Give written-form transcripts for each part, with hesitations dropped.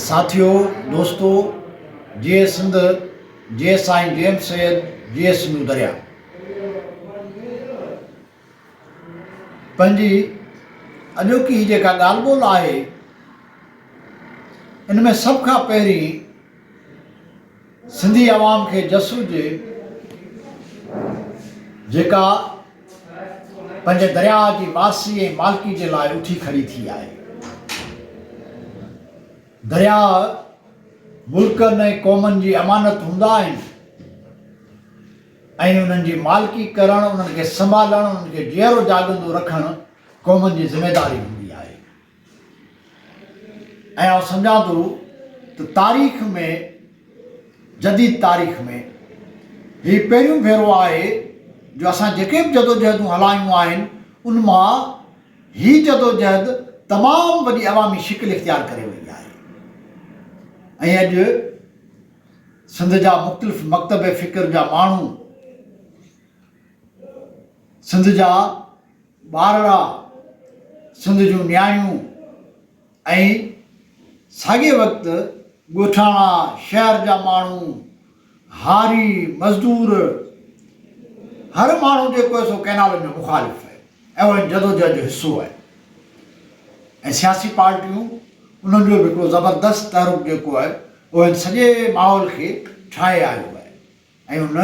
ساٿيو دوستو جيئي سنڌ جيئي سائين جي ايم سيد جيئي سنڌو دريا پنهنجي اڄوڪي هي جيڪا ڳالهه ٻولهه آهي ان ۾ سڀ کان پهرين سنڌي عوام کي جس هجي جيڪا پنهنجي درياء جي وارثي ۽ مالڪي جي لاء اٿي کڙي ٿي آهي. درياء ملڪن ۽ قومن جي امانت هوندا آهن ۽ انهن جي مالڪي ڪرڻ، انهن کي سنڀالڻ، انهن کي جيئرو جاڳندو رکڻ قومن جي ذميداري هوندي آهي. ۽ آئون سمجهان ٿو ته تاريخ ۾ جديد تاريخ ۾ هي پهريون ڀيرو آهي جو اسان جيڪي به جدوجهدون هلايون آهن ان مان هي جدوجهد تمام وڏي عوامي شڪل اختيار ڪري وئي آهي ۽ اڄ سنڌ جا مختلف مڪتب فڪر جا ماڻهو سنڌ جا ٻارڙا، سنڌ جون نياڻيون ۽ ساڳئي وقت ڳوٺاڻا، شهر جا ماڻهو، هاري، مزدور، هر ماڻهو جيڪو آهي سو ڪئنالن جو مخالف آهي ۽ اهو هن جدوجهد جو حصو آهي ۽ سياسي پارٽيون انهن جو به هڪڙو زبردست تحرڪ جيڪو آهي اهو هن سڄي ماحول کي ٺاهي آيو آهي. ۽ ان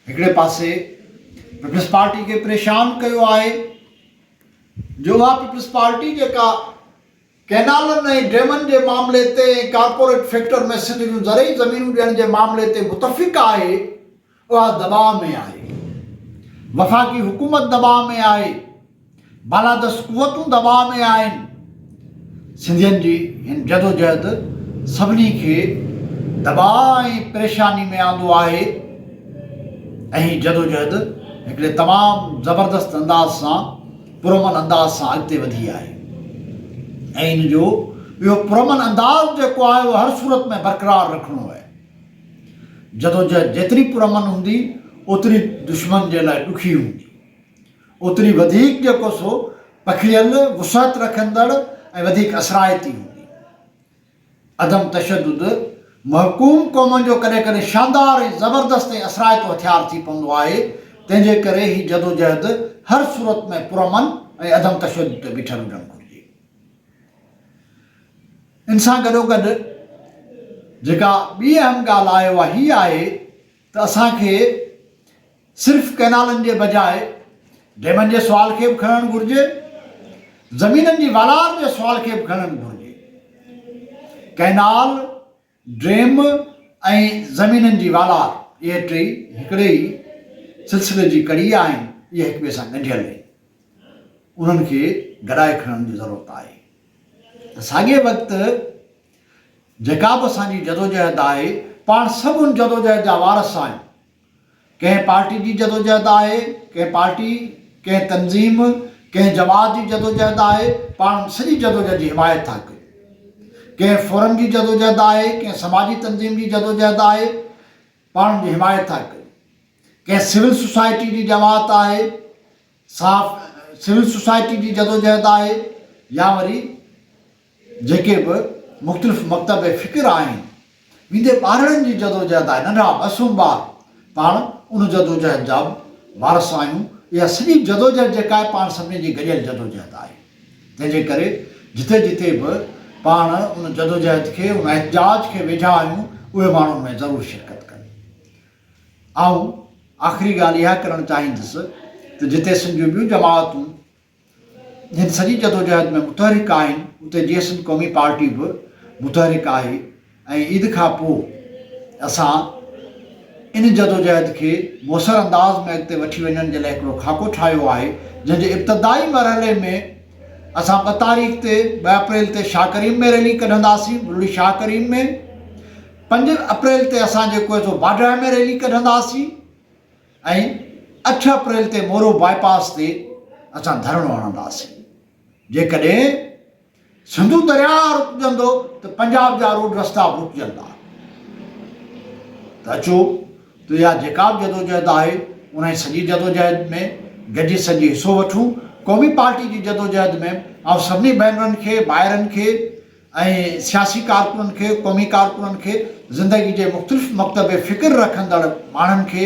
هڪڙي پاسي پيپلز پارٽي کي پريشان ڪيو آهي جو اها پيپلز پارٽي جيڪا ڪئنالن ۽ ڊيمن جي معاملي تي ۽ ڪارپوريٽ فيڪٽر ۾ سنڌ جون زرعي زمينون ڏيڻ جي معاملي تي متفق آهي اها دٻاء ۾ آهي وفاقي حڪومت دٻاء ۾ آهي بالادست قوتون دٻاء ۾ آهن. سنڌين جي هن جدوجهد سڀني کي دٻاء ۽ پريشاني ۾ آندو آهي ۽ هي جدوجهد هڪڙي تمام زبردست انداز سان پرامن انداز سان اڳتي وڌي آهي ۽ ان جو اهو پرامن انداز جيڪو آهي اهو هر صورت ۾ برقرار رکڻو آهي. جدوجهد جيتري پرامن هوندي اوتري دشمن جي لاء ڏکي هوندي. اوتري وڌيڪ جيڪو سو پکڙيل، وسعت رکندڙ ۽ وڌيڪ اثرائتي هوندي. عدم تشدد محڪوم قومن جو ڪڏهن ڪڏهن شاندار ۽ زبردست ۽ اثرائتو هٿيار ٿي پوندو آهي، تنهن جي ڪري هي جدوجهد هر صورت ۾ پرامن ۽ عدم تشدد تي بيٺل هجڻ گهرجي. ان سان گڏوگڏ جيڪا ٻي اهم ڳالهه آهي اها هي آهي ته اسان کي صرف ڪئنالن جي بجاء ڊيمن جي سوال کي به کڻڻ گهرجي، زمينن جي والار جي سوال کي به کڻڻ گهرجي. ڪئنال، ڊيم ۽ زمينن جي والار اهي ٽئي هڪڙي ئي سلسلي جي ڪڙي آهن، اهي هڪ ٻئي سان ڳنڍيل آهن. انهن کي گڏائي کڻڻ جي ضرورت آهي. ساڳئي وقت جيڪا به اسان جي جدوجهد آهي، پاڻ سڀ ان جدوجهد جا وارث آهيون. ڪنهن پارٽي جي جدوجهد آهي، ڪنهن پارٽي، ڪنهن تنظيم، ڪنهن جماعت جي جدوجهد آهي، پاڻ ان سڄي جدوجهد جي حمايت ٿا ڪيون. ڪنهن فورم جي جدوجهد آهي، ڪنهن سماجي تنظيم جي جدوجهد آهي، پاڻ ان جي حمايت ٿا ڪيون. ڪنهن سول سوسائٽي جي جماعت آهي، صاف سول سوسائٽي جي جدوجهد آهي يا وري جيڪي به مختلف مڪتب فڪر آهن، ويندي ٻارڙن جي جدوجهد آهي، ننڍڙا معصوم ٻار، پاڻ ان جدوجهد جا به وارث آهيون، اها سڄي جدوجهد جيڪا آهي پاڻ سڀني جي گڏيل جدوجهد آهي، تنهن جي ڪري جتي جتي به پاڻ ان جدوجهد کي، ان احتجاج کي ويجها آهيون، اهي ماڻهو ان ۾ ضرور شرڪت ڪن. آئون آخري ڳالهه اها ڪرڻ چاهيندس ته جتي سنڌ جون ٻيون جماعتون هن سڄي جدوجهد ۾ متحرڪ آهن اتي جي سنڌ قومي پارٽي به متحرڪ آهي ۽ عيد کان پوء اسان ان جدوجهد کي موثر انداز ۾ اڳتي وٺي وڃڻ جي لاء هڪڙو خاڪو ٺاهيو آهي جنهن جي ابتدائي مرحلي ۾ اسان 2 تاريخ تي 2 اپريل تي شاهه ڪريم ۾ ريلي ڪڍنداسين بلڙي شاهه ڪريم ۾ 5 اپريل تي اسان جيڪو آهي سو باڊهه ۾ ريلي ڪڍنداسين ۽ 8 اپريل تي مورو باء پاس تي اسان ڌرڻو هڻنداسين. جيڪڏهن سنڌو درياهه رڪجندو ته پنجاب جا روڊ رستا به رڪجندا. ته اچو ته اها جيڪا به جدوجهد آهي انهي سڄي جدوجهد ۾ گڏجي سڏجي حصو وٺون. قومي پارٽي جي جدوجهد ۾ آئون سڀني ڀينرن کي، ڀائرن کي. ۽ سياسي ڪارڪنن کي، قومي ڪارڪنن کي، زندگي جي مختلف مڪتب فڪر رکندڙ ماڻهن کي،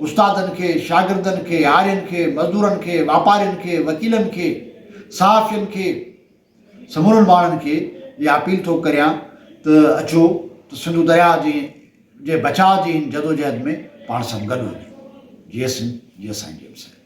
استادن کي، شاگردن کي، هارين کي، مزدورن کي، واپارين کي، وڪيلن کي، صحافين کي، سمورن ماڻهن کي اها اپيل ٿو ڪريان ته اچو ته سنڌو درياء جي جي بچاء جي هن جدوجهد ۾ پاڻ سڀ گڏ هجون. جيئي سنڌ، جيئي سائين جي ايم سيد.